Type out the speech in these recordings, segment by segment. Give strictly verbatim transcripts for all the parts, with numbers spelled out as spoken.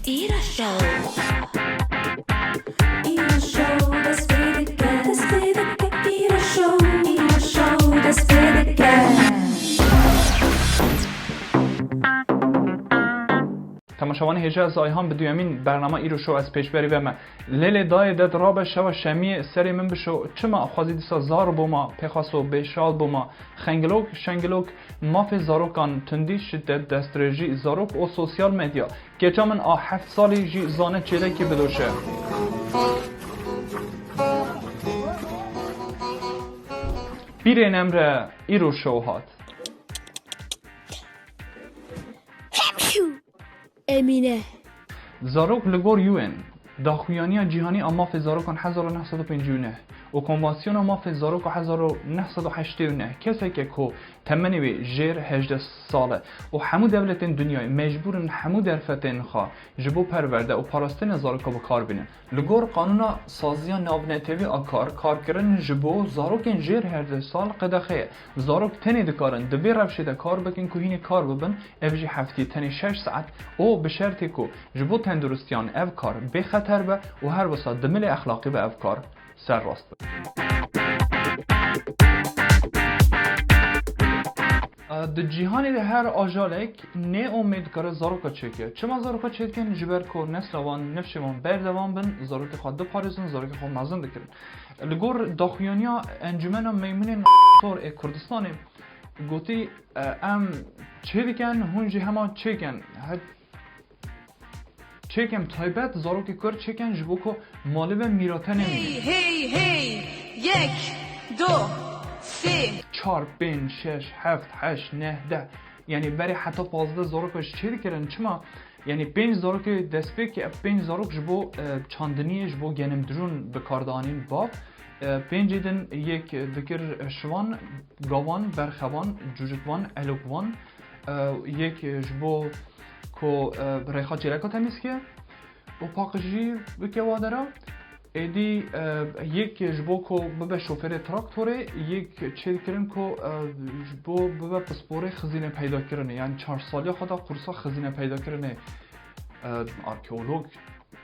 Îro Show. Îro Show dest pê dike. Dest pê dike. Îro Show. Îro Show dest pê dike. Temaşevanê hêja, ez Ayhan bi duyemîn bernama Îro Show ez pêşberî ve me. Lê lê dayê det rabe şewa şemiyê serê min bişo. Çima xwezî dîsa zar bûma, pêxaso bêşal bûma. Xengilok, şengilok, mafê zarokan, tundî, şiddet, destdirêjî, zarok û sosyal medya. Keça min a heft salî jî zane çêlekî bidoşe. Pîrê nemre, îro şew hat. Emîne. Zarok li gor U N, Daxuyaniya Cîhanî a Mafê Zarokan hezar û neh sed û pêncî û neh û Konvansiyona Mafê Zaroka hezar û neh sed û heştê û neh, keseke ku temenê wê jêr hejdeh sal e û hemû dewletên dinyayê mecbûr in hemû derfetên xwe ji bo perwerde û parastina zaroka bi kar bînin. Li gor qanûna saziya navnetewî a kar, karkirin ji bo zarokên jêr hejdeh sal qedexe ye. Zarok tenê dikarin di vê rewşê de kar bikin ku hînê kar bibin, ev jî heftiyê tenê şeş saet û bi şertê ku ji bo tenduristiyan ev kar bêxeter be û her wisa di milê exlaqî be ev kar serrast be. Di cîhanê de her ajalek nêomê dikare zaroka çêke. Çima zaroka çêdikin? Ji ber ku nesla wan, nifşê wan berdewam bin, zarokê xwe diparêzin, zarokê xwe mezin dikirin. Li gor daxuyaniya Encûmena Meymunên Tor ê Kurdistanê gotî, e, em çêdikin, hûn jî hema çêkin. Her çêkem taybet, zarokê kur çêkin ji bo ku malê ve mîra tenê mîne. Hey, hey, hey! Yek, du, sê. Çar, pênc, şeş, heft, heşt, neh, deh. Yanî berê heta pazdeh zaroka jî çêdikirin. Çima? Yanî pênc zarokê destpêkê, ev pênc zarok ji bo, e, çandiniyê, ji bo genim dirûn bi kar dianîn bav. E, pêncê din yek dikir şivan, gavan, berxevan, cûcikvan, elokvan. E, yek ji bo ku, e, rêxa çêleka temîz ke û paqijî bike wa dera. Êdî, e, yek ji bo ku bibe şofêrê traktorê, yek çêdikirin ku, e, ji bo bibe pisporê xizîne peydakirinê, yanî çar saliya xwe da kursa xizîne peydakirinê, e, arkeolog,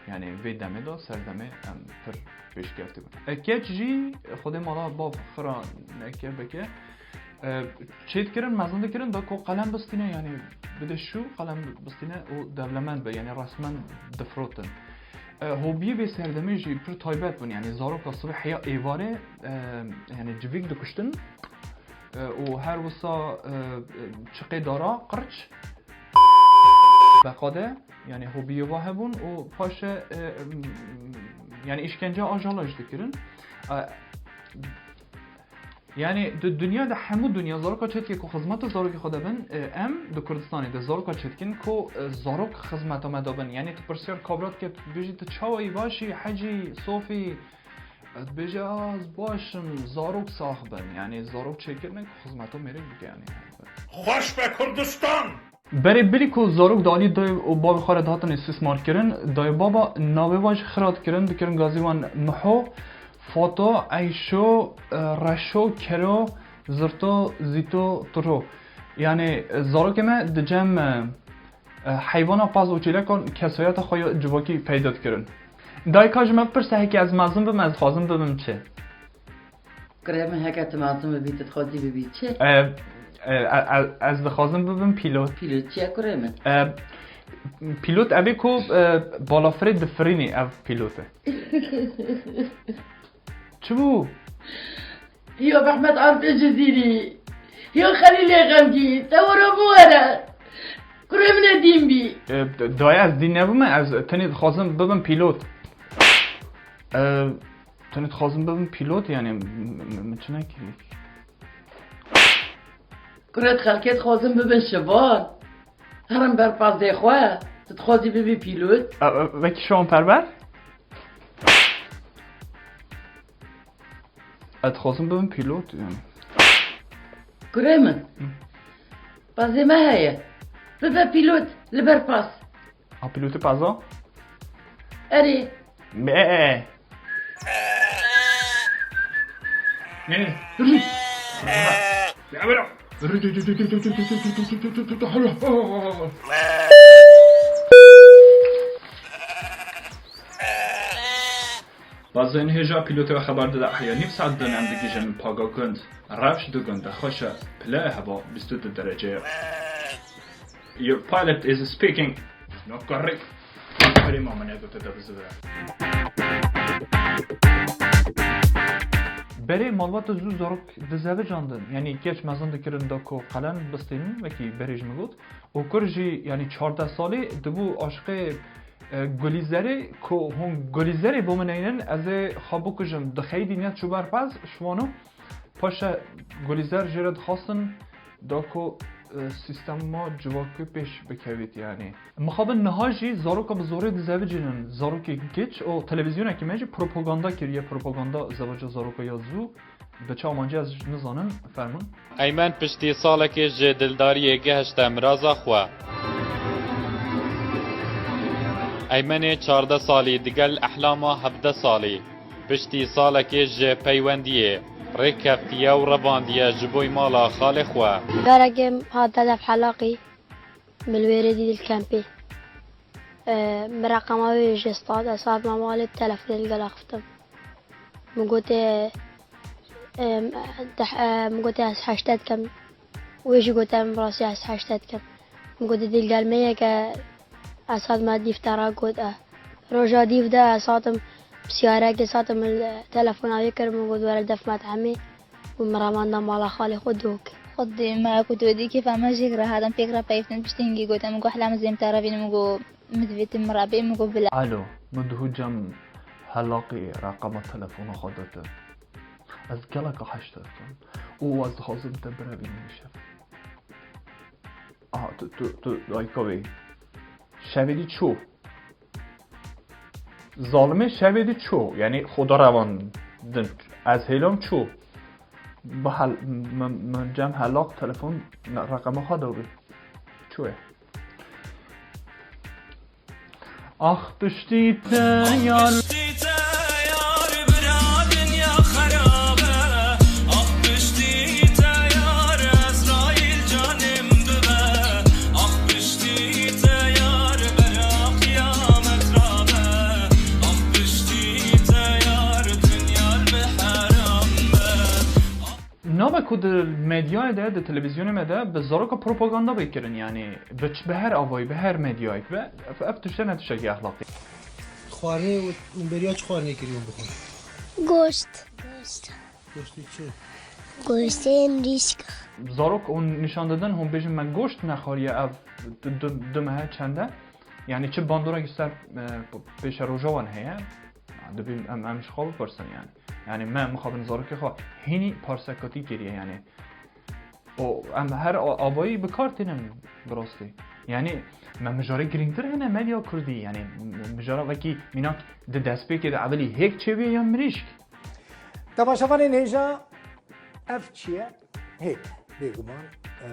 yanî vê demê de serdemê em pir pêşkevtî bûn. E, keç jî Xwedê mala bav xira neke bike. E, çêdikirin, mezin dikirin, da ku qelem bistîne, yanî bide şû, qelem bistîne û dewlemend be, yanî resmen difirotin. E, hobiyê vê serdemê jî pir taybet bûn, yanî zaroka sibê heya êvarê, e, yanî civîk dikuştin, e, û her wisa, e, e, çiqê dara, qirç, beqade, yanî hobiyê wa hebûn û paşê, e, m, yanî îşkence ajala jî dikirin. E, Yanî di dinya de hemû dinya zaroka çêdike ku xizmeta zarokê xwe de bin, e, em di Kurdistanê de zaroka çêdikin ku, e, zarok xizmeta me de bin. Yanî tu pirsiyar kabira dike, tu dibêjî tu çawa yî, baş î, hecî, sof î, e, dibêje, "A, ez baş im, zarok sax bin." Yanî zarok çêkirine ku xizmeta mêrik bike, yanî. Xweş be Kurdistan! Berê bilî ku zarok di alî dayê û bavê xwe re dihatin îstîsmar kirin, dayê baba navê wan jî xira dikirin, dikirin gazî wan Miho, Fato, Eyşo, e, Reşo, Kero, Zirto, Zîto, Tiro. Yanî, e, zarokê me di cem, e, e, heywana paz û çêlekan kesayeta xwe ya civakî peyda dikirin. Dayê ka ji me bipirse, heke ez mezin bim, ez dixwazim bibim çi? Kurê min, heke tu mezin bibî, tu dixwazî bibî çi? E, e, e, e, ez dixwazim bibim pîlot. Pîlot çi ye kurê min? E, pîlot ev ê ku, e, balafirê difirînî, ev pîlot e. Çi bû? Ya Mehmet Arif Cizîrî, ya Xelîlê Xemgîn, te were biwere. Kurê min e dîn bî. E, dayê, ez dîn nebûme, ez tenê dixwazim bibim pîlot. E, Tenê dixwazim bibim pîlot, yanî m-, m-, min çi nekiriye? Kurê, xelkê dixwazin bibin şivan. Herin ber pazê xwe, tu dixwazî bibî pîlot? E, e, wekî şivan perwer? Ez dixwazim bibim pîlot, yanî. Kurê min. Hı. Pazê me heye. Bibe pîlot, li ber paz. A, pîlotê peza? Erê. Me. Ne? Dur. Ya, bırak. Dur, dur, dur. Dur, dur, dur. Bazên hêja pîlotê we xeber dide, ehiya nîv saet din em digihîjin Paga gund. Rewş di gund de xweş e, pile heva bîst û du dereceye. Your pilot is speaking. Not correct. Berê mamine gote de bizive. Berê malbata zû zarok dizevicandin. Yanî keç mezin dikirin da ku qelen bistînin, wekî berê ji min got. Û kur jî, yanî çardeh salî dibû aşiqê, e, Gulîzerê, ku hûn Gulîzerê bo min neynin, ez ê xwe bikujim. Dixeyî dînya çû ber pez, şivano. Paşe Gulîzer jê re dixwastin da ku, e, sîstema civakî pêş bikevît, yanî. Mixabin niha jî zaroka bi zorê dizevicînin, zarokê giç û televîzyonekî me jî propaganda kiriye, propaganda zewaca zaroka ya zû. Bi çi amancê ez nizanim, fermûn. Eymen piştî salekê ji dildariyê gehişte miraza xwe. Eymenê çardeh salî digel Ehlama hevdeh salî piştî salekê ji peywendiyê rêkeftiye û revandiye ji bo mala xalê xwe. Carekê min hat Hedef Helaqî, min li wê rê dît li kempê. E, min reqema wê ji Esad, Esad Memali telefonê li gel axiftim. Min gotê, e, deh, e, min gotê ez heşte dikim. Wê jî gote min bi rastî ez heşte dikim. Min gotê dîl gel me yeke Esad me dîv te re got e. Roja dîv de ez hatim pisiyarekê, ez hatim li telefona wê kir, min got were def me dihemê. Û min revanda mala xalê xwe dok. Xwedê me ku tu dî kêfa me jê kira, hatin pêk re peyivtin, piştî hingî gote min ku hela min zêm te re bînim, min got min divê tu min re bê, min got bila. Alo, min duhû cem Helaqî reqema telefona xwe date. Ez geleka heşte dikim û ez dixwazim te birevînim îşev. Aha, tu, tu, tu, dayika wê. Şevê dî çû. Zalimê şevê dî çû. Yanî xwe da revandin. Ez hêlam çû. Bi hel-, min, min cem Helaq telefon ne-, reqema xwe da bî. Çûye. Ax piştî te yar. Ax piştî te yar, bira dinya xerab e. Ax piştî te yar, Ezraîl canê min bibe. Ax piştî te yar, bera qiyamet rabe. Ax piştî te yar, dinya li heram be. Nabe ku di medyayê de, di televîzyonê me de bi zaroka propaganda bê kirin, yanî bi ç-, bi her avayî, bi her medyayek be, ev, ev tişte ne tiştekî exlaqî. Xwarinê û hûn beriya çi xwarinê kirî hûn bixwin? Goşt. Goşt. Goştê çi? Goştê mirîşka. Zarok hûn nîşan didin, hûn bêjin me goşt nexwariye ev du, du, du mehe çende? Yanî çi bandorek ser, e, pêşeroja wan heye? Dibî em, em ji xwe bipirsin yanî. Yanî me mixabin zarokê xwe hînî parsekatî kiriye yanî. O, em her a-, avayî bi kar tînin bi rastî. Yanî me mijarê girîngtir hene medya kurdî. Yanî m-, mijara vekî mînak di destpêkê de evelî hêk çêbûye ya mirîşk. Temaşevanên hêja, ev çi ye? Hêk, bêguman, e,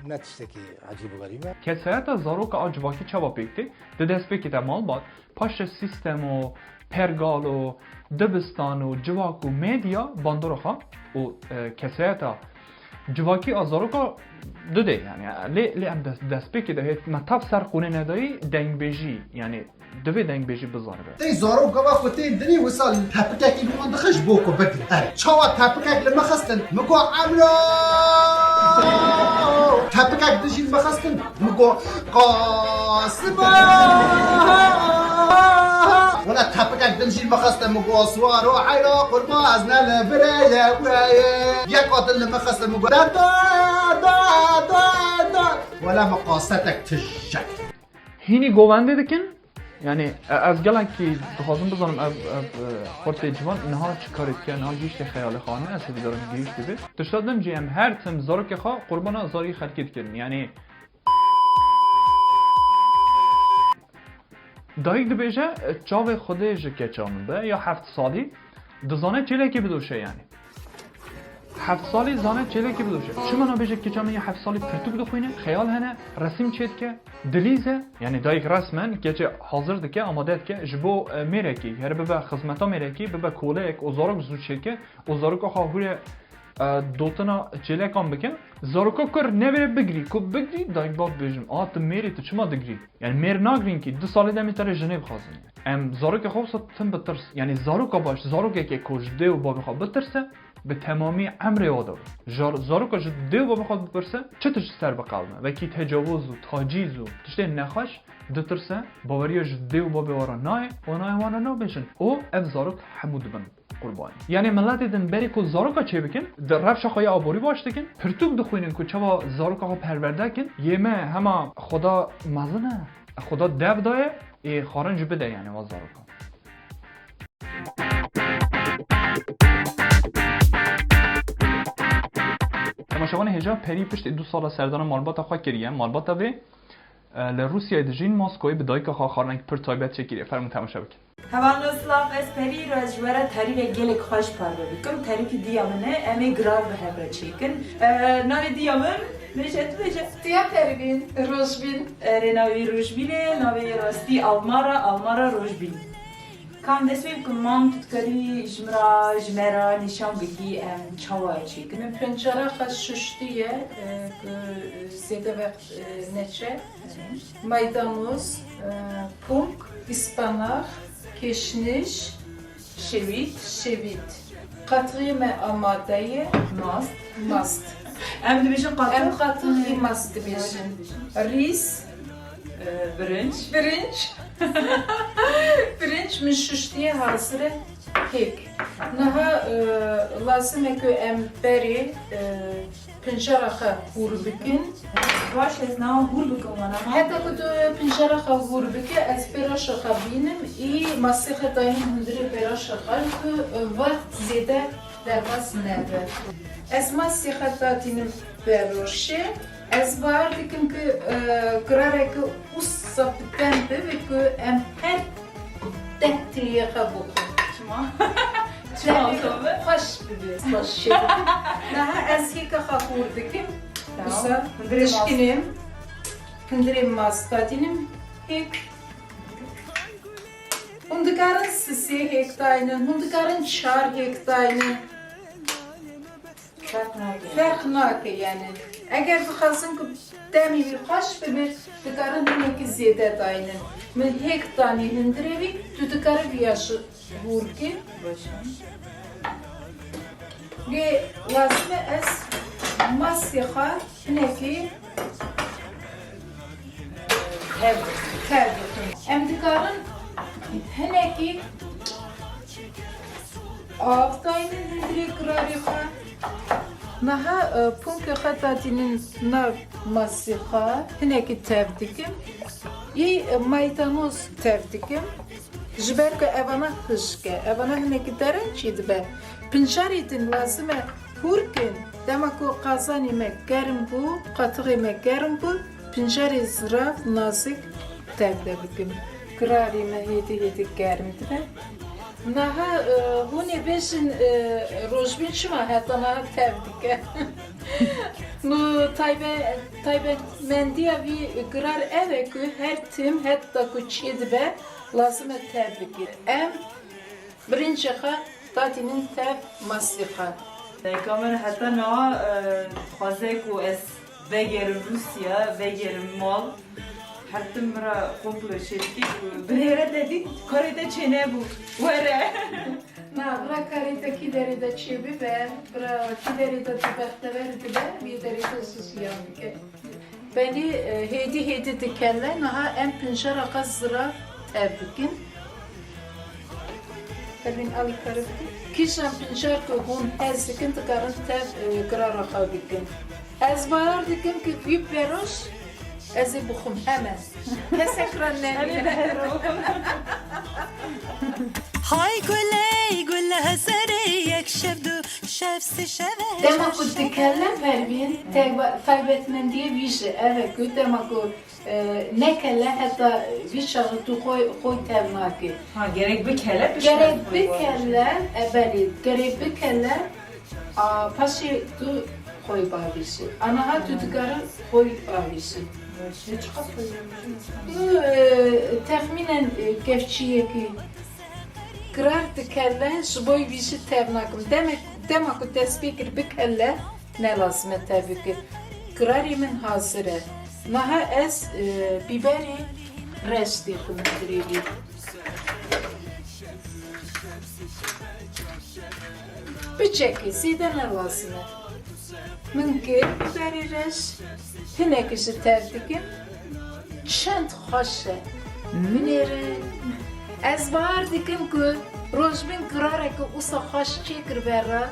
ne tiştekî ecîb û xerîb e. Kesayeta zaroka a civakî çawa pêk tê? Di destpêkê de malbat, paşê sîstem û pergal û dibistan û civak û medya bandora xwe û, e, kesayeta civakî a zaroka didê, yanî, lê, lê em dest, destpêkê de hê me tav ser qûnê nedayî dengbêjî, yanî, divê dengbêjî bizanibe. Tey zarok gava ku tên dinê wisa tepikekî li wan dixe ji bo ku bigrin. Erê, çawa tepikek li min xistin? Min got, Emro! Tepikek din jî li min xistin. Min got, Qasima! Wela tepikek din jî li min xistin. Min got, Swaro heyra qurba ez ne li virê ye we ye. Yeka din li min xistin. Min got, Da, da, da, da, da. Wela min qasetek tijek. Hînî govendê dikin. Yanî, e, ez gelekî dixwazim bizanim ev, ev, e, xortê ciwan niha çi karê dike, niha gihîştê xeyalê xwe ne, ez hêvîdarim gihîştî bê. Tişta din jî em her tim zarokê xwe qurbana zarî xelkê dikin. Yanî, dayik dibêje, e, çavê Xwedê ji keça min be, ya heft salî, dizane çêlekê bidoşe yanî. Heft salî zane çêlekê bidoşe. Çima nabêje keça min ya heft salî pirtûk dixwîne, xeyal hene, resim çêdike, dilîze? Yanî dayik resmen keçê hazir dike, amade dike, ji bo, e, mêrekî, here bibe xizmeta mêrekî, bibe koleyek, û zarok zû çêke, û zaroka xwe hûre e, dotina çêlekan bikin. Zaroka kur nevêre bigirî, ku bigirî, dayik bav bêjin, a tu mêrî, tu çima digirî? Yani mêr nagirîn kî, du salê demê te re jinê bixwazin. Em zarokê xwe wisa tim bitirs. Yani zaroka baş, zarokekê ku ji dê û babê xwe bitirse, bi temamî emrê wa de. Jar-, zaroka ji dê û babê xwe bipirse, çi tişt ser biqewime? Wekî tecawuz û tacîz û tiştên nexweş ditirse, baweriya ji dê û babê wa re nayê, û nayê wan re nabêjin. Û ev zarok hemû dibin qurbanî. Yani miletê din berî ku zaroka çêbikin, di rewşa xwe ya aborî baş dikin, pirtûk dixwînin ku çawa zaroka xwe perwerde kin, yê me hema Xweda mezin e, Xweda dev daye, ê xwarin jî bide yani wa zaroka. Temaşevanê hêja, perî piştî du sala serdana malbata xwe kiriye. Malbata vê, e, li Rûsyayê dijîn, Moskoyê bi dayika xwe xwarinek pir taybet çêkiriye. Fermûn temaşe bikin. Hevalno silav, ez perî re ji we re tarîfek gelek xweş parve bikim. Tarîfî diya min e, em ê girar bi hev re çêkin. E, navê diya min, bêje tu bêje. Diya Pervîn, Rojbîn. Erê, navê Rojbîn e, navê rastî Almara, Almara Rojbîn. Kam dest pê bikim, mam, tu dikarî ji min re, ji me re nîşan bidî, em çawa çêkin? Min pencera xwe şuştiye, e, ku zêde wext, e, neçe. Maydanoz, e, pûk, îspanax, kişniş, şevît, şevît. Qatixê me amade ye. Mast. Mast. Em dibêjin qatix? Em qatixî mast dibêjin. Rîs. Ee, birinç. Birinç. Birinç min şuştiye, hazir e. Hêk. Niha, e, lazim e ku em berê, e, pincera xwe hûr bikin. Baş, ez niha hûr bikim wana. Heta ku tu pincera xwe hûr bike, ez pêraşa xwe bînim, î masê xwe daynim hundirê pêraşa xwe ku, e, wext zêde derbas nebe. Ez masê xwe datînim pêroşê. Ez bawer dikim ku, e, girareke wisa bi dem bibe ku em her deh têyê xwe bixwin. Çima? Çima wisa be? Xweş bibe, xweş şêr bibe. Niha ez hêka xwe hûr dikim. Tamam. Wisa hundirê mas- dişkinîm. Hundirê mast datînim. Hêk. Hûn dikarin sisê hêk daynin, hûn dikarin çar hêk daynin. Ferq nake. Ferq nake yani. Eger dixwazin ku demê wî xweş bibe, dikarin hinekî zêde daynin. Min hêk danî hundirê wî, tu dikare viya ji hûr kî. Baş e. Lê lazim e ez masê xwe hinekî tev, tev bikim. Em dikarin hinekî av daynin hundirê girarê xwe. Niha, e, punkê xwe datînin nav masê xwe, hinekî tev dikim. Î, e, maydanoz tev dikim. Ji ber ku evana hişk e, evana hinekî derin çêdibe. Pincarê din lazim e hûr kin. Dema ku qazanê me germ bû, qatixê me germ bû, pincarê zirav nazik tev de bikin. Girarê me hêdî hêdî germ dibe. Niha, e, hûn ê bêjin, e, Rojbîn çima heta niha tev dike? Nu taybe-, taybetmendiya vî girar ev e ku her tim heta ku çêdibe, lazim e tev bike. Em birincê xwe datînin tev masê xwe. Dayika min heta niha, e, dixwaze ku ez vegerim Rûsya, vegerim mal. Her tim min re komplo çêdikî ku binêre te dît, karê te çênebû. Were. Na, bira karê te kî derê de çêbibe, bira kî derê de tu bextewer dibe, wî derê te zû ziyan dike. Belê, e, hêdî hêdî dikele, niha em pincera xwe zira tev bikin. Pervîn, alîkare bikin. Kîjan pincar ku hûn hez dikin, dikarin tev, e, girara xwe bikin. Ez bawer dikim ku vî pêroş ez ê bixwim hemen. Kesek re nemîne. Hay guley gul hezerê yek şev du şev sê şev e. Dema ku dikele Pervîn, tayba-, taybetmendiyê vî jî ev e ku dema ku, e, nekele heta vî çaxê tu xwe, xwe tev nake. Ha, gerek bikele, piştre. Gerek xwe bikele, e, belê, gerek bikele, a, paşê tu xwe bavêjî. Aniha tu dikare xwe bavêjî. Baş e, çiqas xwe bavêjî? Tu, e, texmînen, e, kevçiyekî girar dikele, ji bo vî jî tev nakim. Demek Dema ku dest pê kir bikele, ne lazim e te bikir. Kirarê min hazir e. Niha ez, e, bîberê reş dêxim kirêvî. Piçekê zêde ne lazim e. Min kir bîberê reş, hinekî ji tev dikim. Çend xweş e. Binêrin. Ez bawer dikim ku Rojbîn kirareke wisa xweş çêkir vera.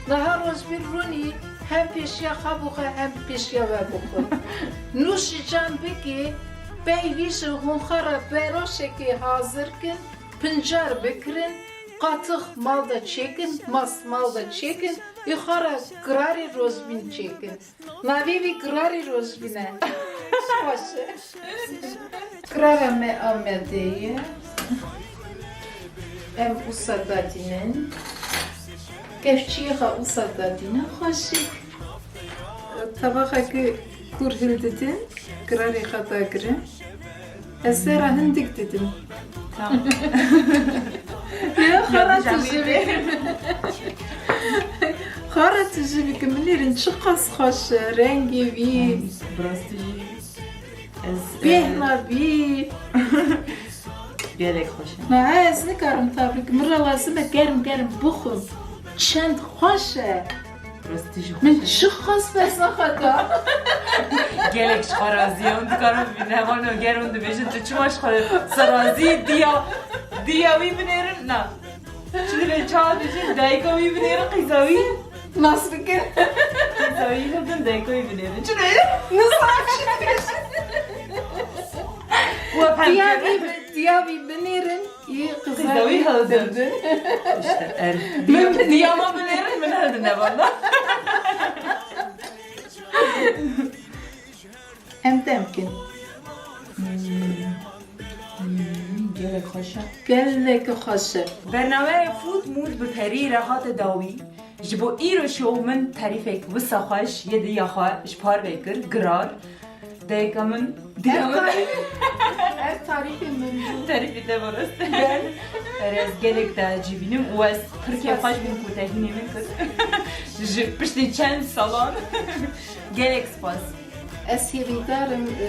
Niha Rojbîn rûnî hem pêşiya xwe bixwe hem pêşiya we bixwe. Nûşican bikî, pey vî jî hûn xwe re beroşekê hazir kin, pincar bikirin, qatix mal de çêkin, mast mal de çêkin, ê xwe re kirarê Rojbîn çêkin. Navê vî kirarê Rojbîn e. Xweş e. Kirara me Amedê ye. Em wisa dadînin. Kevçiyê xwe wisa dadînin xweşik. Tabaxekî kûr hildidin, kirarê xwe dagirin. Ez zêra hindik didim. Tamam. Ya, xara tu jî bikim. Xara tu jî bikim. Binêrin çiqas xweş e. Rengê wî. Bi rastî jî. Ez, e, bêhna bî. Gelek xweş e. Na, ez nikarim tabrik. Min re lazim e germ germ bixwim. Çend xweş e. Rastî jî xweş e. Min çiqas bersa xwe da. Gelek ji xwe razî ye. Hûn dikarin bibînin hevalno ger hûn dibêjin tu çima ji xwe se razî yî, diya, diya wî binêrin. Na. Çi dibê çawa dibêjin dayika wî binêrin qîza wî. Nas bikin. Qîza wî hildin dayika wî binêrin. Çi dibê? Nizanim çi dibêjin. We pem kir. Diya wî bi-, diya wî binêrin. Yê qîza wî hildin. Hildin. İşte, er. Min diya me binêrin, min hildin ne valla. Em dem kin. Hmm. Hmm, gelek xweş e. Gelek xweş e. Bernameya Food Mood bi Perî re hate dawî. Ji bo îro şo min terîfek wisa xweş yê diya xwe ji par ve kir, girar. Dayika min, diya min. Ev tarîfê min bû. Terîfê te barast. Gel. Erê, ez gelek te civînim û ez pir kêfxweş bûm ku te hînê min kir. Ji piştî çend salan. Gelek spas. Ez hêvîdar im, e,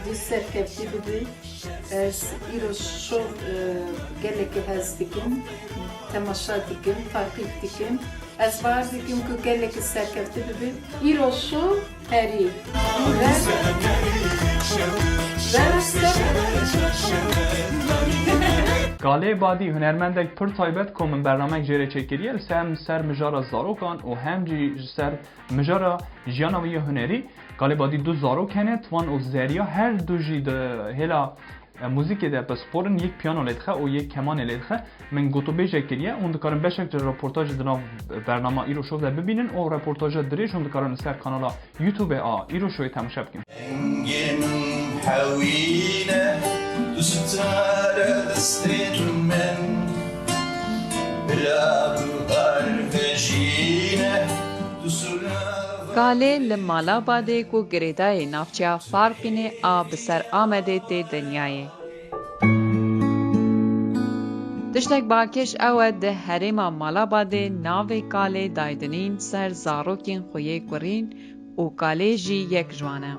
tu serkevtî bibî. Ez îro şov, e, gelekî hez dikim, temaşa dikim, taqîb dikim. Ez bawer dikim ku gelekî serkevtî bibî. Îro şov herî. Ve, ve ser Kalê Badî hunermendek pir taybet ku min bernamek jê re çêkiriye, li ser, hem ser mijara zarokan û hem jî ji ser mijara jiyana wî ya hunerî. Kalê Badî du zarok hene, Tuwan û Zeriya, her du jî di hêla e, muzîkê de pispor in, yek piyano lê dixe û yek kemanê lê dixe. Min gotûbêjek kiriye, hûn dikarin beşek ji reportajê di nav bernama Îro Show de bibînin û reportaja dirêj hûn dikarin li ser kanala YouTube a Îro Showê temaşe bikin. Dengê min hewî ne, tu sitare destên min, bila bi bar vejîne, tu sula Kalê li Malabadê ku girêdayê navçeya Farqînê a bi ser Amedê tê dinyayê. Tiştek balkêş ew e, di herêma Malabadê navê Kalê daydinîn ser zarokên xwe yê kurîn û Kalê jî yek ji wan e.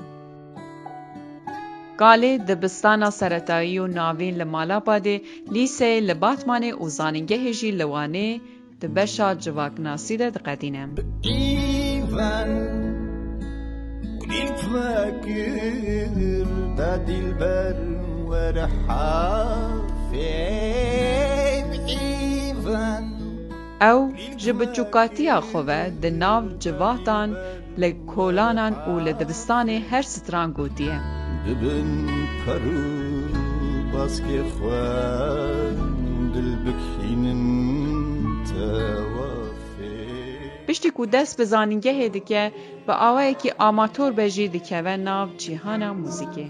Kalê dibistana seretayî û navîn li Malabadê, lîseyê li Batmanê û zanîngehê jî li Wanê, di beşa civaknasî de diqedîne. Îvan, kulîlk vekir, da dilber were hafê. Îvan. Ew ji biçûkatiya xwe ve di nav civatan, li kolanan û li dibistanê her stran gotiye. Bibin per û baskê xwe, dil bikînin tewafê. Piştî ku dest bi zanîngehê dike, bi awayekî amator be jî dikeve nav cîhana muzîkê.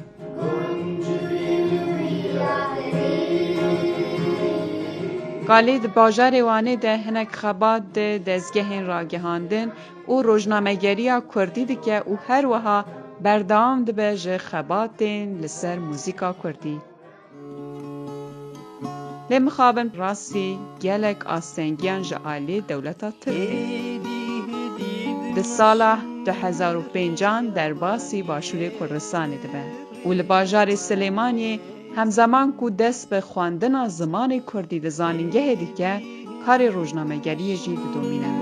Kalê di bajarê Wanê de hinek xebat di dezgehên ragihandin û rojnamegeriya kurdî dike û her wiha berdewam dibe ji xebatên li ser muzîka kurdî. Lê mixabin rastî gelek astengiyan ji aliyê dewleta Tirk tê. Di sala du hezar û pêncan derbasî Başûrê Kurdistanê dibe û li bajarê Silêmaniyê hemzeman ku dest bi xwendina zimanê kurdî di zanîngehê dike, karê rojnamegeriyê jî didomîne.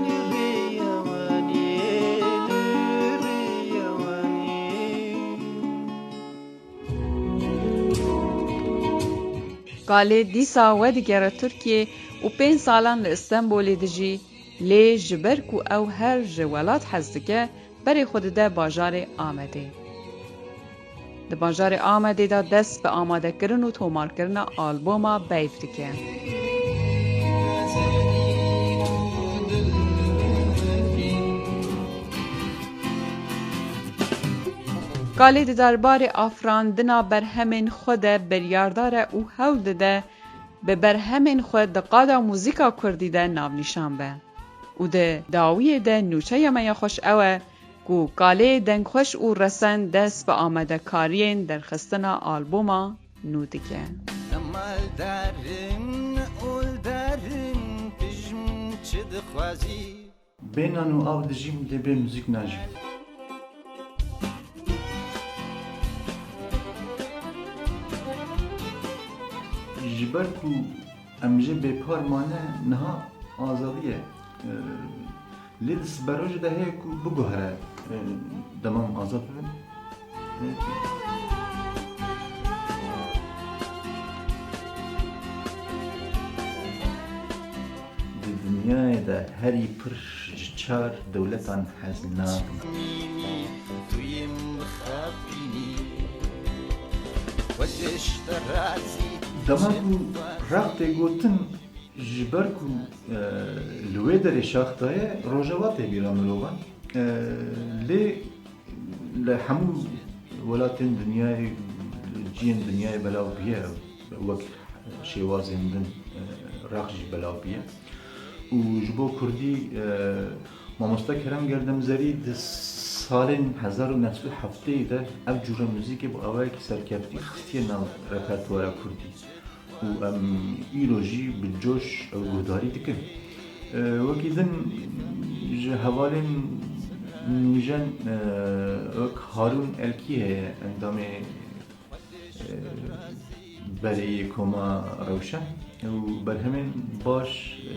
Kalê dîsa wedigere Tirkiyê û pênc salan li Stenbolê dijî, lê ji ber ku ew her ji welat hez dike, berê xwe dide bajarê Amedê. Di bajarê Amedê de dest bi amadekirin û tomarkirina alboma Beyv dike. Kalê di derbarê afirandina berhemên xwe de biryardar e û hewl dide bi berhemên xwe di qada muzîka kurdî de navnîşan be. Û di dawiyê de nûçeya me ya xweş ew e ku Kalê dengxweş û resen dest bi amadekariyên derxistina alboma nû dike. Ne maldarim, oldarim, tu ji min çi dixwazî? Bê nan û av dijîm, lê bê muzîk najîm. Ji ber ku em jê bêpar mane, niha azadî ye. Lê di siberojê de heye ku biguhere, dema em azad bibin. Di dinyayê de herî pir ji çar dewletan hez nakin. Dema ku rex tê gotin, ji ber ku, e, li wê derê şax daye, Rojava tê bîra mirovan. E, lê li hemû welatên dinyayê, ciyên dinyayê belav bûye, wek şêwazên din, e, rex jî belav bûye. Û ji bo kurdî, e, mamoste Kerem Gerdemzerî di salên hezar û neh sed û heftê de ev cûre muzîkê bi awayekî serkeftî xistiye nav repertuara kurdî. Û em îro jî bi coş ew guhdarî dikin. E, wekî din ji hevalên nûjen, e, wek Harûn Elkî heye, endamê, e, berê yê Koma Rewşen û berhemên baş, e,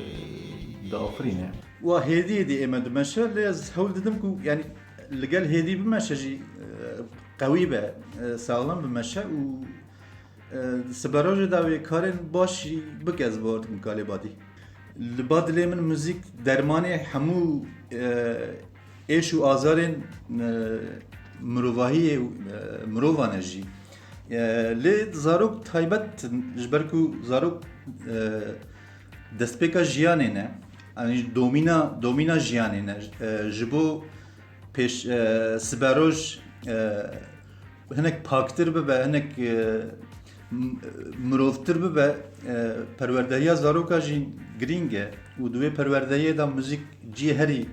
diafirîne. Wa hêdî hêdî ê me dimeşe, lê ez hewl didim ku, yanî, li gel hêdî bimeşe jî, e, qewî be, e, saxlem bimeşe û E, siberojê de wê karên baş jî bike, ez bawer dikim Kalê Badî. Li ba dilê min muzîk dermanê hemû, e, êş û azarên, e, mirovahiyê, e, mirovan e jî. E, lê zarok taybet in, ji ber ku zarok, e, destpêka jiyanê ne, yanî domîna, domîna jiyanê ne. E, ji bo pêş, e, siberoj, e, hinek paktir bibe, hinek, e, m-, mirovtir bibe, e, perwerdehiya zaroka jî girîng e û di wê perwerdehiyê de muzîk cihê herî, e,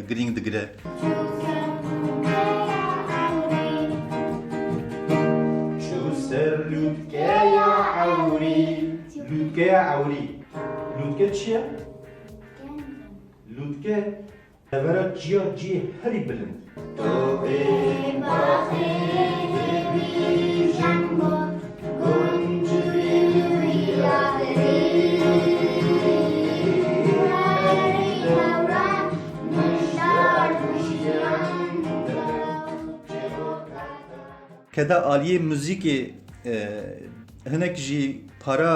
girîng digire. Çû ser lûtkeya ewrî. Lûtkeya ewrî. Lûtke çi ye? Lûtke Devera çiya cihê herî bilind. Tohê baxê hêvî jembo, goncurî wî axirî. Herî hewran, mijar bû jiyan. Keda aliyê muzîkê, e, hinek jî para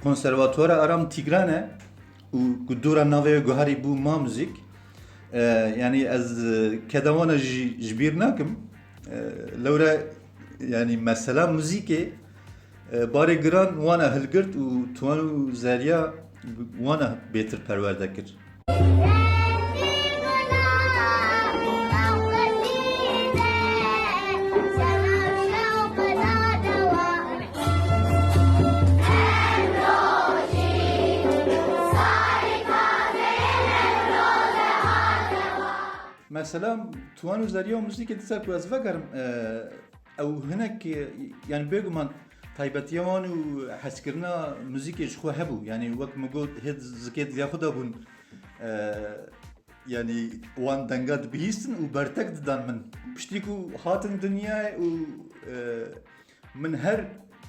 Konservatuara Aram Tîgran e û ku dora navê wê guherî bû Ma Muzîk. E, yanî ez, e, keda wana jî ji bîr nakim. E, lewre, yanî mesela muzîkê, e, barê giran wana hilgirt û Tuwan û Zerya wana bêtir perwerde kir. Mesela Tuwan û Zerya û muzîkê dîsa ku ez vegerim, e, ew hinek, e, yanî bêguman Taybetiya wan û hezkirina muzîkê ji xwe hebû. Yanî wek min got, hê zikê diya xwe de bûn. E, yanî wan denga dibihîstin û bertek didan min. Piştî ku hatin dinyayê û, e, min her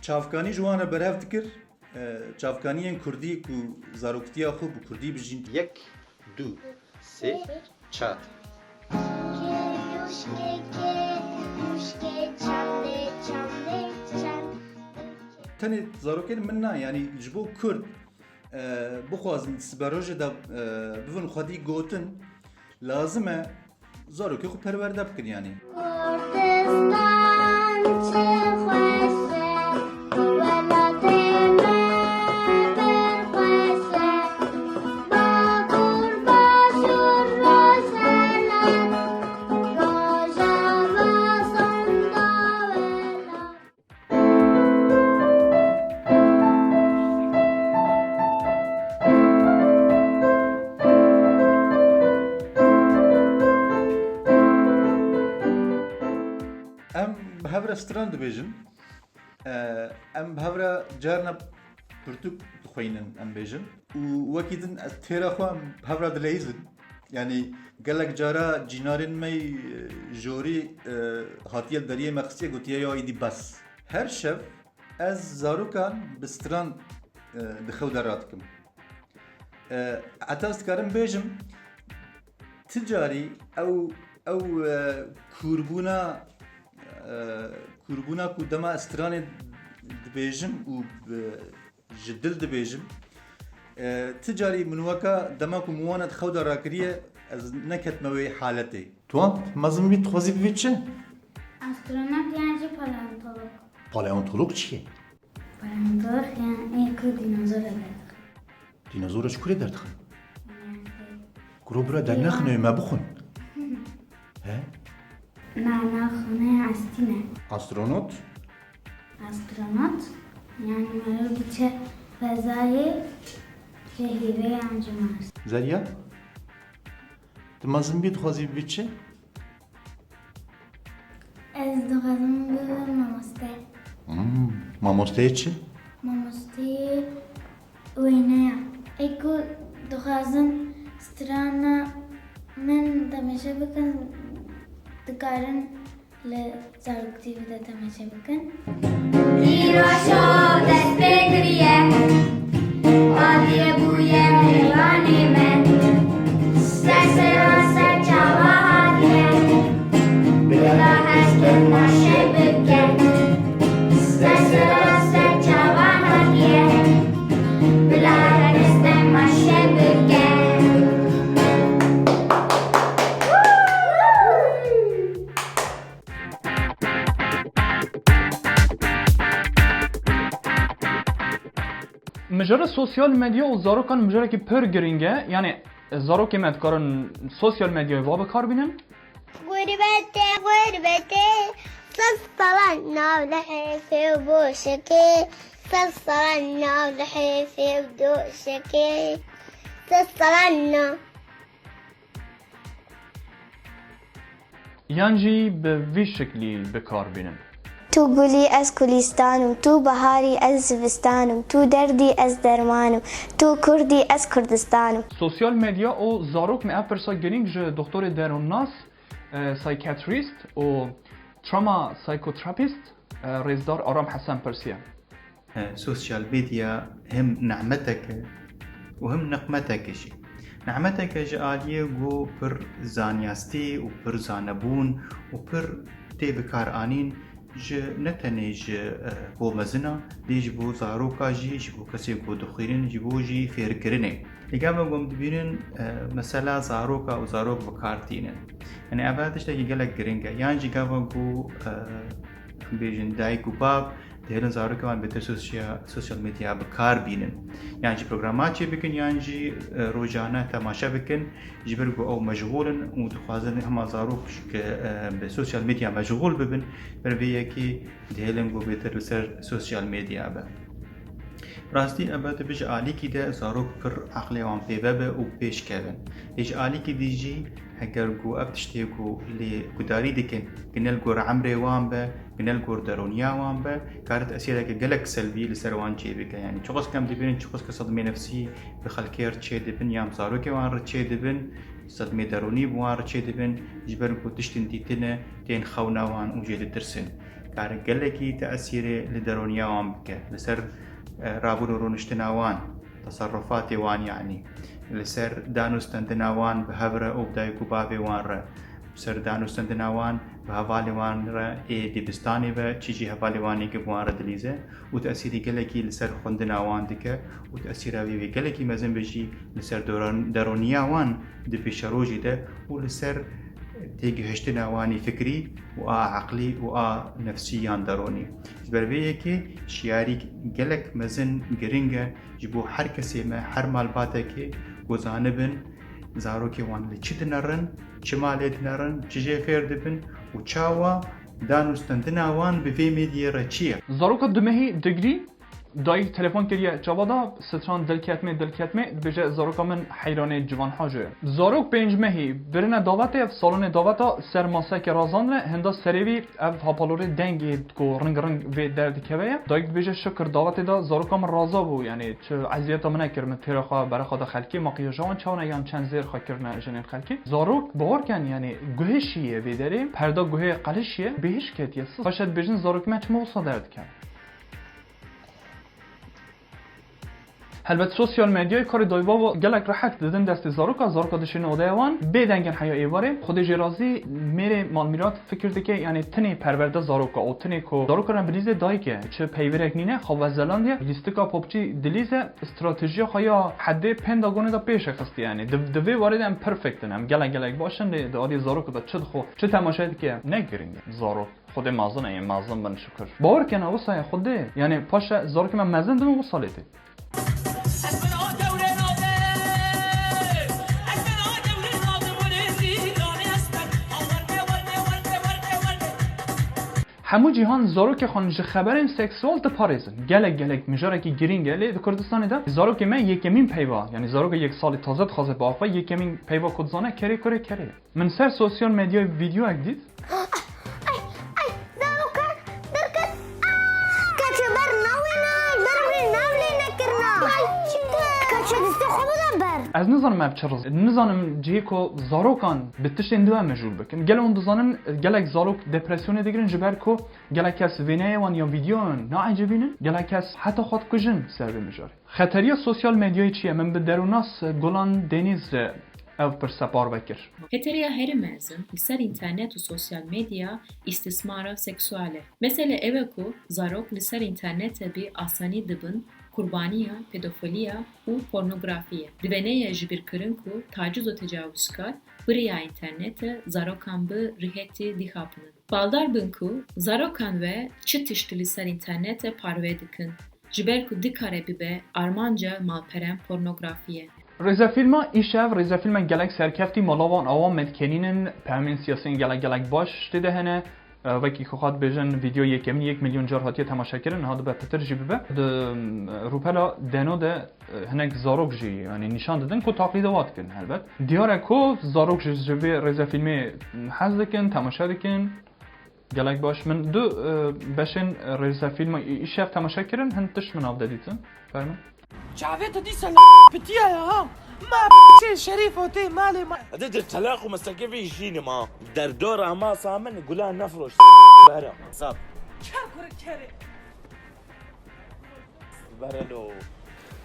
çavkanî ji wan re berhev dikir, e, çavkaniyên kurdî ku zaroktiya xwe bi kurdî bijîn. Yek, du, sê, çar. Tenê zarokên min na, yanî ji bo kurd, e, bixwazin siberojê de, e, bivin xwedî gotin, lazim e zarokê xwe perwerde bikin, yanî. Kurdistan çi xweş e, welatê me pir xweş e. Bakur, Başûr, Rojhilat, Rojava, Sanda, Welat. Em bi hev re stran dibêjin. Em bi hev re carna pirtûk dixweynin, em bêjin. Û wekî din ez têra xwe em bi hev re dileyîzin. Yanî gelek cara cînarên me yî, e, jorî, e, hatiye li deriyê me xistiye, gotiye ya îdî bes. Her şev ez zarokan bi stran, e, di xew de radikim. E, heta ez dikarim bêjim, ti carî ew, ew, e, kûrbûna, e, kûrbûna ku dema ez stranê dibêjim û bi, ji dil dibêjim. E, ti carî min weka dema ku min wana di xew de rakiriye, ez neketime wê haletê. Tu wan mezin bî, dixwazî bibî çi? Astronot yan jî paleontolog. Paleontolog çi ye? Paleontolog yan ê ku dînozor e derdixin. Dînozor ji kurê derdixin? Yanî. Kuro bira dernexin, ew me bixwin. He? Na, na, xaneyê estî ne. Astronot? Astronot, yanî meriv diçe fezayê ji hîvê yan ji Mars. Zerya? Tu mezin bî, dixwazî bibî çi? Ez dixwazim bibim mamoste. Hmm, mamosteyê çi? Mamosteyê wêneya. Ê ku dixwazin strana min temaşe bikin, dikarin li Zarok T V de temaşe bikin. Îro şo dest pê kiriye, hatiye bûye mêvanê me. Ser sera ser çawa hatiye, bila heste maşe bike. Ser sera ser çawa hatiye, bila heste maşe bike. Mijara sosyal medya û zarokan mijarekî pir girîng e. Yanî zarokê me dikarin sosyal medyayê va bi kar bînin. Gurbetê, gurbetê, sed salan nav li hêfê û boşekê, sed salan nav li hêfê û doşekê, sed salan nav. Yan jî bi vî şiklî bi kar bînin. Tu gulî, ez kulîstan im, tu biharî, ez zivistan im, tu derdî, ez derman im, tu kurdî, ez Kurdistan im. Sosyal medya û zarok, me ev pirsa girîng ji doktorê derûnnas, e, psychiatrist û trauma psychotherapist, e, rêzdar Aram Hesen pirsiye. Sosyal medya him nimetek e û him niqmetek e jî. Nimetek e ji aliyê ku pir zanyastî û pir zanebûn û pir tê bikaranîn ji, ne tenê ji, e, bo mezina, lê ji bo zaroka jî, ji bo kesê ku dixwînin, ji bo jî fêrkirinê. Lê gava ku em dibînin, e, mesela zaroka û zarok bi kar tînin. Yanî ev tiştekî gelek giring e. Yan jî gava ku, e, em bêjin dayik û bav, dihêlin zarokê wan bêtir sosya-, sosyal medya bi kar bînin. Yan jî programa çêbikin, yan jî, e, rojane temaşe bikin, ji ber ku ew meşxûl in û dixwazin hema zarok ji ke, e, bi sosyal medya meşxûl bibin, ber vê yekê dihêlin ku bêtir li ser sosyal medya be. Rastî, ev tu bijî alîkî de zarok pir aqlê wan pê vebe û pêş kevin. Lê ji alîkî dî jî Eger ku ev tiştê ku lê gudarî dikin, gine li gor emrê wan be, gine li gor deroniya wan be, kare tesîreke gelek selbî li ser wan çêbike. Yanî çiqas ke em dibînin, çiqas ke sedmê nefsî bi xelkê re çêdibin, yan bi zarokê wan re çêdibin, sedmê deronî bi wan re çêdibin, ji ber ku tiştên dîtine tên xewna wan û jê ditirsin. Kare gelekî tesîrê li deroniya wan bike, li ser, e, rabûn û rûniştina wan, teserrufatê wan, yanî li ser dan û stendina wan bi hev re û bi dayik û bavê wan re, li ser dan û stendina wan bi hevalê wan re ê dibistanê ve, çi jî hevalê wan ê ki bi wan re dilîze û tesîrî gelekî li ser xwendina wan dike û tesîra wî wê gelekî mezin be jî li ser doran-, deroniya wan di pêşerojê de û li ser têgihiştina wan ê fikrî û a eqlî û a nefsî yan deronî. Ji ber vê yekê şiyarîk gelek mezin giring e ji bo her kesê me, her malbatekê ku zanibin zarokê wan li çi dinerin, çima lê dinerin, çi jê fêr dibin û çawa dan û stendina wan bi vê medyê re çi ye. Zaroka du mehî digrî, dayik telefon kiriye çava da, stran dilketmê, dilketmê, dibêje, zaroka min heyranê Ciwan Haco ye. Zarok pênc mehî birine davetê, ev salonê daveta ser maseke razandine, hinda serê wî ev hapalorê dengê ku ring ring vê derdikeve ye. Dayik dibêje, şikir davetê de zaroka min raza bû, yanî çi eziyeta min nekir, min têra xwe bere xwe da xelkê, makiyaja wan çawa ne, yan çend zêr xwe kirine jinên xelkê. Zarok, bawer ken, yanî guhê şiye vê derê, perda guhê qelişiye, bêhiş ketiye, siz. Paşa dibêjin, zarokê me çima wisa derdikeve? Helbet sosyal medyayê karê dayî bava gelek rehet didin destê zaroka, zaroka dişîne odeya wan. Bê dengên heya êvarê, Xwedê jê razî, mêrê malmîrat fikir dike, yanî tinê perwerde zaroka û tinê ku zaroka re bilîzê dayik e, çi peywirek nîne, xwe vezelandiye, lîstika popçî dilîze, stratejiya xwe ya hedê pênda gonê de pêş xistiye, yanî di, di vê warê de em perfect in, em gelek gelek baş in, lê di alî zaroka de çi dixwe, çi temaşe dike, ne giring e, zarok. Xwedê mezin e, mezin bin şikir. Bawer kene wisa ye Xwedê. Yanî paşe zarokê me mezin dibin wisa lê tê. Hemû cîhan zarokê xwe ji xeberên seksual diparêzin. Gelek gelek mijarekî girîng e, lê di Kurdistanê de zarokê me yekemîn peyva, yanî zarokê yek salî taze dixwaze biaxive, yekemîn peyva ku dizane kerê kurê kerê ye. Min ser sosyal medyayê vîdeoyek dît. Ay, ay, zarokek derket. Ah! Keçe ber navê ne, ber wê nav lê nekirina. Ay, keçe distê xwe bide ber. Ez nizanim ev çi riz-, nizanim cihê ku zarokan bi tiştên diwe mijûl bikin. Gelo hûn dizanin, gelek zarok depresyonê digirin ji ber ku gelek kes wêneyê wan ya vîdeoyan naecibînin, gelek kes heta xwe dikujin ser vê mijarê. Xeteriya sosyal medyayê çi ye? Min bi deronas Gulan Deniz re ev pirse parve kir. Xeteriya herî mezin li ser înternet û sosyal medya îstismara seksual e. Mesele ew e ku zarok li ser înternete bi asanî dibin qurbaniya pedofiliya û pornografiyê. Di vêneyê jibîrkirin ku taciz û tecawizkar bi riya înternete zarokan bi rihetî dixapinin. Baldar bin ku zarokan ve çi tiştî li ser înternete parve dikin, ji ber ku dikare bibe armanca malperên pornografiyê. Rêzefîlma Îşev rêzefîlmek gelek serkeftî, mala wan awa me dikenînin, peyamên siyasî yên gelek gelek baş tê de hene. E, wekî ku xwe dibêjin, vîdeo yekemîn yek milyon car hatiye temaşekirin, niha dibe pitir jî bibe. Di, e, rûpela Deno de, e, hinek zarok jî, yanî, nîşan didin ku taqlîda wa dikin helbet. Diyar e ku zarok jî ji vê rêzefîlmê hez dikin, temaşe dikin. Gelek baş. Min du, e, beşên rêzefîlma Î-, Îşev temaşe kirin, hin tişt min av de dîtin. Fermin. Çavê tu dîsa l-, pitiya ya ha. Ma piçê şerîf û tê malê ma. Hadi dir telaq û mestekê vê jînim ha. Derdora masa min gula nefroş. Bera. Zat. Çer kuru kere. Berelo.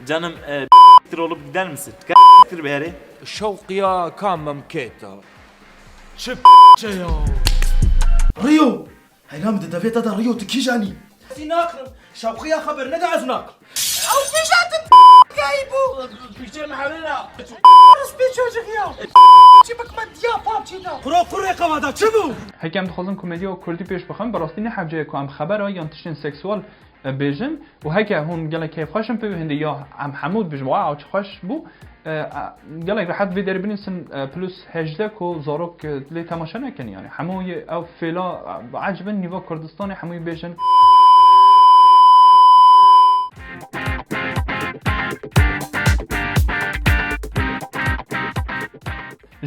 Canım, e, olup gider misin? Beri. Şevqiya ka memketa. Çi p-, ya. Rio! Heyra min di devê te de Rio tu kîjan î? Ez ê nakirim. Şewqiya xwe bernede ez nakim. Ew kîjan tu p-, gayî bû? Pîçê min hewlêna. Orospu çocuğu ya. Çi bikme diya papçî da. Kuro kurê qewada çi bû? Heke em dixwazin komediya kurdî pêş bixin, bi rastî ne hewce ye ku em xebera yan tiştên seksual e, bêjin û heke hûn gelek keyfxweş in pê wê hindê ya em hemû dibêjin, wow, çi xweş bû, e, e, gelek rehet vê derê binîsin, e, plus hejdeh ku zarok, e, lê temaşe nekin, yanî hemû yê ew fêla, e, ecibin nîva Kurdistanê hemû yê bêjin.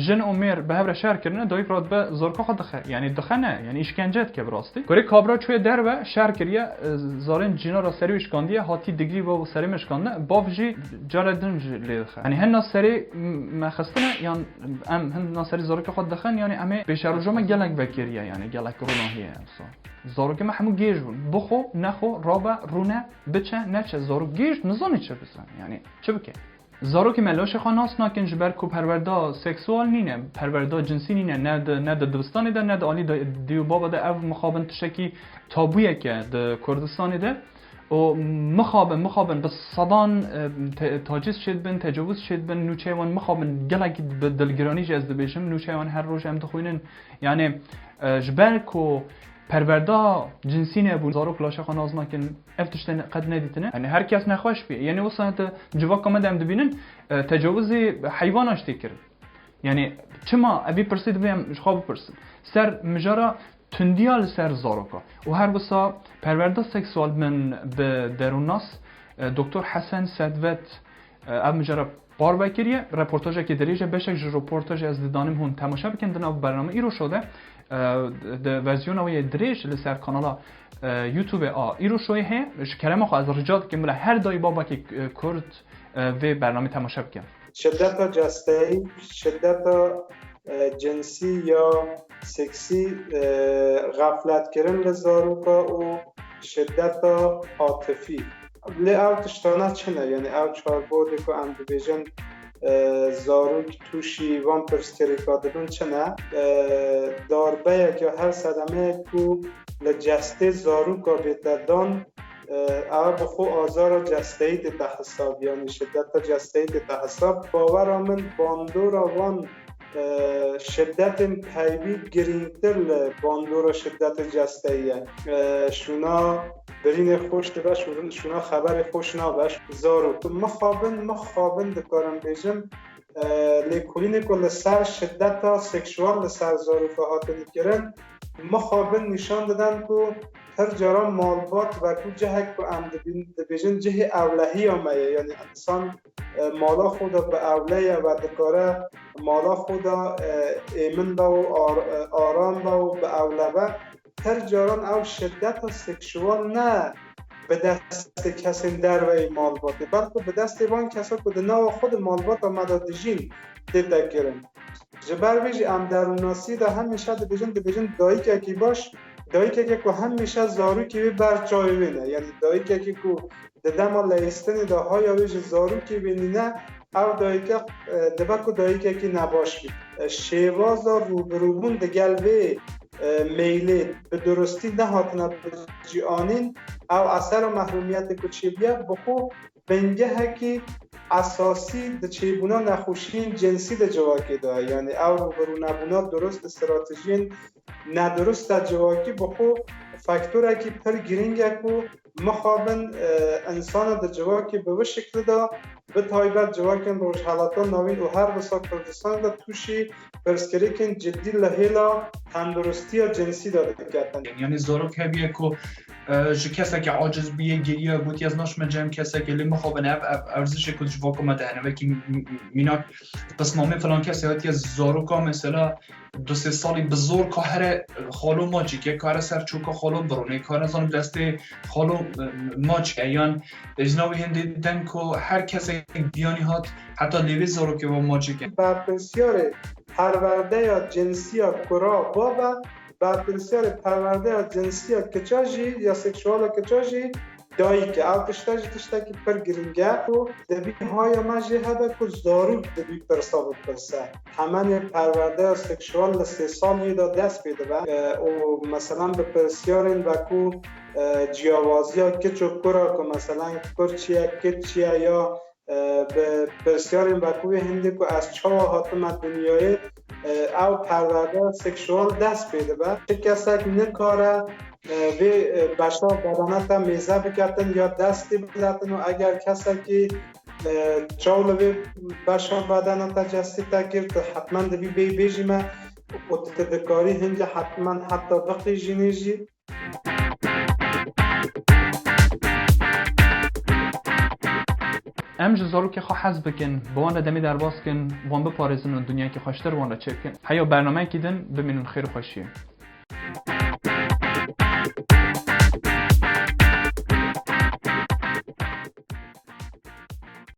Jin û mêr bi hev re şer kirine, dayik re dibe zarika xwe dixe. Yanî dixe ne, yanî îşkence dike bi rastî. Kurê kabra çûye derve, şer kiriye, e, zarên cîna re serî wî şikandiye, hatî digrî ve serê me şikandine, bav jî care din jî lê dixe. Yanî hin na serê me xistine, yan em hin na serê zarika xwe dixin, yanî em ê pêşeroja me gelek vekiriye, yanî gelek ronahiye emsal. Zarokê me hemû gêj bûn. Bixwe, nexwe, rabe, rûne, biçe, neçe. Zarok gêj nizanî çi bize. Yanî çi bike? Zarokê me laşê xwe nas nakin, ji ber ku perwerda seksual nîne, perwerda cinsî nîne, ne di, ne di dibistanê de, ne di alî di, dî û baba de. Ev mixabin tiştekî tabûyek e di Kurdistanê de. Û mixabin, mixabin bi sedan, e, te-, taciz çêdibin, tecawuz çêdibin, nûçeyê wan mixabin gelekî bi dilgiranî jî ez dibêjim, nûçeyê wan her roj em dixwînin. Yanî, e, ji ber ku perwerda cinsî nebû, zarok laşê xwe nas nakin, ev tiştê ne-, qet nedîtine. Yanî her kes nexweş bî. Yanî wisa heta civaka me de em dibînin, e, tecawizê heywana jî tê kirin. Yanî çima? Evî pirsê divê em ji xwe bipirsin. Ser mijara tundiya li ser zaroka. Û her wisa perwerda seksual min bi derûnnas, e, Doktor Hesen Sedvet, e, ev mijara parve kiriye. Reportajekê dirêj e, beşek ji reportajê ez didanim hûn temaşe bikin di nav bername îro şo de, e, di versiyona wê yê dirêj li ser kanala, e, YouTube a îro şoyê heye. Ji kerema xwe ez rica dikim bila her dayî babakê, e, Kurd, e, vê bernamê temaşe bikin. Şiddeta cesteyî, şiddeta, e, cinsî ya seksî, e, xefletkirin li zaroka û şiddeta atifî. Lê ew tiştane çi ne? Yanî ew çar bodê ku em dibêjin, e, zarok tûşî van pirsgirêka dibin çi ne? E, darbeyek ya her sedemeyek ku li cestê zaroka bête dan, e, ew bi xwe azara cesteyî dite hesab, yanî şiddeta cesteyî dite hesab. Bawera min bandora wan, e, şiddetên peywî girîngtir li bandora şiddetê cesteyî ye. E, şûna birînê xweş dibe, şûn-, şûna xeberê xweş nabe. Zarok mixabin, mixabin dikarim bêjim, e, lêkolînê ku li ser şiddeta seksual li ser zaroka hatine kirin, mixabin nîşan didin ku pir caran malbat wekû cihek ku em dibîn-, dibêjin cihê ewlehiya me ye, yanî însan, e, mala xwe de bi ewle ye ve dikare mala xwe de, e, êmin be û ar-, e, aram be û bi ewle be. Her caran ew şiddeta seksual ne bi destê kesên derveyî malbatê, belku bi destê van kesa ku di nava xwe di malbata me de dijîn tête kirin. Ji ber vê jî em derûnnasî de hemîşe dibêjin, dibêjin dayikekî baş, dayikekê ku hemîşe zarokê wê ber çavê wê ne. Yanî dayikekî ku di dema leyîstinê de haya wê ji zarokê wê nîne, ev dayike, e, dibe ku dayikekî nebaş bî. E, şêwaza rûbirûbûn digel vê, e, meylê bi durustî nehatine bicîanîn, ew esera mehrûmiyetê ku çêbûye, bi xwe bingehekî esasî di çêbûna nexweşiyên cinsî di civakê de ye. Yanî ew rûbirûnebûna durust di stratejiyên nedurust de civakî bi xwe faktorekî pir girîng e ku mixabin, e, însana di civakê bi vî şiklî de, bi taybet civakên Rojhelata Navîn û her wisa Kurdistanê de tûşî pirsgirêkên cidî li hêla tenduristiya cinsî de diketin. Yanî zarok heviye ku, e, ji kesekî aciz bûye, geriya, gotiye ez naçime cem kesekê, lê mixabin ev, ev erzişê ku di civaka me de hene. Wekî m-, m-, mînak pismamê filan kesê hatiye zaroka mesela du sê salî bi zor ka here xalo macîke, ka here ser çoka xalo birûnê, ka here zanim destê xalo, e, macîke. Yan ji navê hindê den ku her kesek biyanî hat heta lêvê zarokê ve macîke. Berpirsyarê perwerdeya cinsiya kura bav e, berpirsyarê perwerdeya cinsiya kiça jî ya seksuala kiça jî dayik e. Ew tişte jî tiştekî pir girîng e û dibî haya me jê hebe ku zarok dibî pirsa bipirse. Temenê perwerdeya seksual li sê saliyê de dest pê dibe, e, û meselan bi pirsyarên veku, e, ciyawaziya kiç û kura ku meselan kur çi ye, kiç çi ye ya, e, bi pirsyarên veku wê hindê ku ez çawa hatime dinyayê, e, ew perwerdeya seksual dest pê dibe. Çi kesek nikare, e, vê, e, beşa bedeneta mêze biketin ya destê biletin û eger kesekî, e, çaw li vê beşa bedeneta cestî te kir, tu hetmen dibî bêyî bêjî me û tu dikarî hingî hetmen heta biqîjînî jî. Em ji zarokê xwe hez bikin, bi wan re demê derbas kin, wan biparêzin û dinyayekî xweştir wan re çêbikin. Heya bernameyekî din bimînin xêr û xweşiyê.